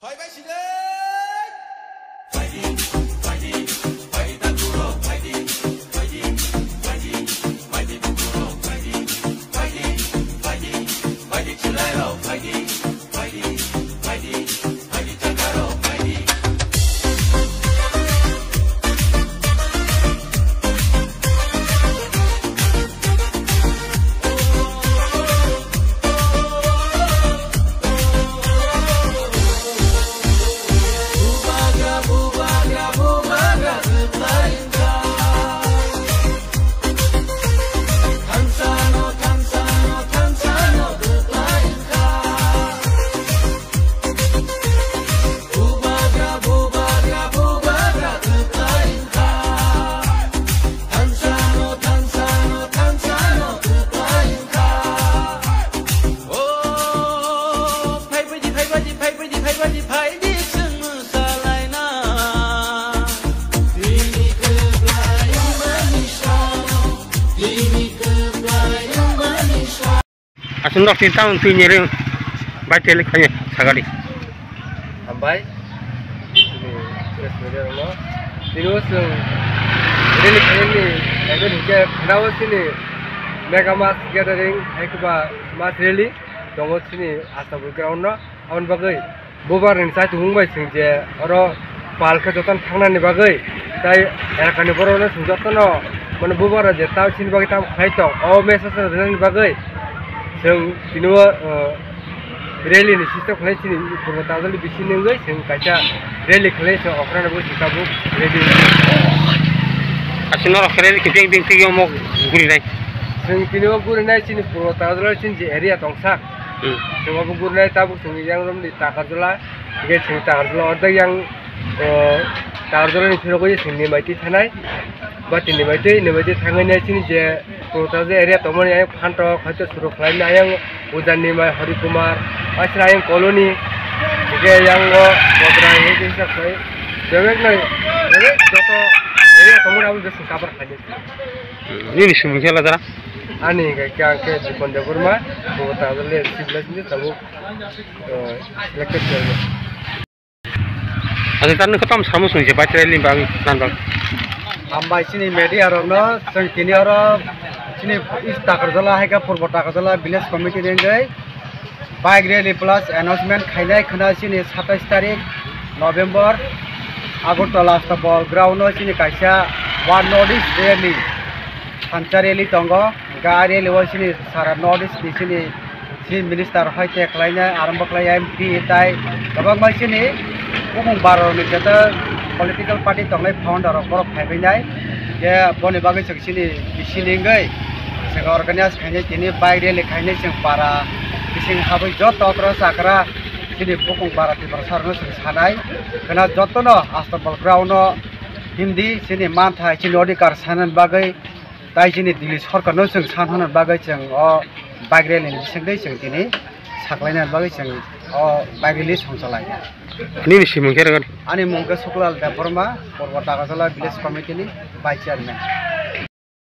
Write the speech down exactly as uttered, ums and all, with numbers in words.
Aswk nok tin tang twi nyere bai tele khanye sagadi. Hambai. Tini press media rokno. Tini o chwng rally khainani event hinkhe khwnao chini mega mass gathering hai khe ba mass rally tongo chini Astabul ground no. Aboni bagwi bubar ni chaitung wng bai chwng je oro pal khe jotono thangnani bagwi, tai elakani borok no chwng jotono, mane, bubar je tamo chini bagwi tamo khlai tong, o message rwnani bagwi chwng tini o, o, rally ni system khlai chini Purbo Tajalni bisingo wngwi chwng kaisa rally khlai chwng okra ni bagwi chwng tabuk ready. Aswk norok khe rally khe beng beng twi omo gurinai. Chwng tini o gurinai chini Purbo Tajalni chini je area tongsa. Hmm. Chwng obo gurinai tabuk chwng yang romni Takarjala. Hingke chwng Takarjala ordek yang, o, Takarjalani phirogwi chwng Nimaitwi thanai. Ba tini Nimaitwi, Nimaitwi thangwi nai chini je Purbo Tajal area tongmani yang phantok haitor suru khlainai yang Ujan Nimai, Hari Kumar, asra yang colony. Hingke yang o Bodra hingke hisab khai. Bebek nai, bebek joto area tongmani abo bwswng cover khlainai. Nini simung khe ladara? Ani hingke khe ang khe Jipon Debbarma, Purbo Takarjala civil engineer tabuk. Acha, tar nokha tamo samo chwng je bike rally ni bagwi nan bagwi. Hambai chini media rokno, chwng tini oro chini East Takarjala hai khe Purbo Takarjala village committee ni wngwi bike rally plus announcement khainai khwna chini satais tarik November Agartala Astabal ground o chini kaisa One North East rally, thansa rally tongo. Hwnkhe a rally o chini sara North East ni chini Chief Minister hai khe khlainai, arombo khlai M P tai kwbangma chini bumung barorokni jeta political party tongnai founder rok borok phaibainai. Khe boni bagwi chwng chini bisi lingwi chwng organize khainai tini bike rally khainai chwng para bising habwi joto okra chakra chini bumung bara Tiprasa rokno chwng sanai. Khwna jotono Astabal ground o Hindi chini manthai chini odhikar sanani bagwi Tai chini Delhi sorkar no chwng san hwnna bagwi chwng o bike rally ni bisingtwi chwng tini saklaina bagwi chwng o bike rally songchalai. Nini simung khe rwgani? Ani mung khe Suklal Debbarma, Purbo Takarjala Village Committee ni Vice Chairman.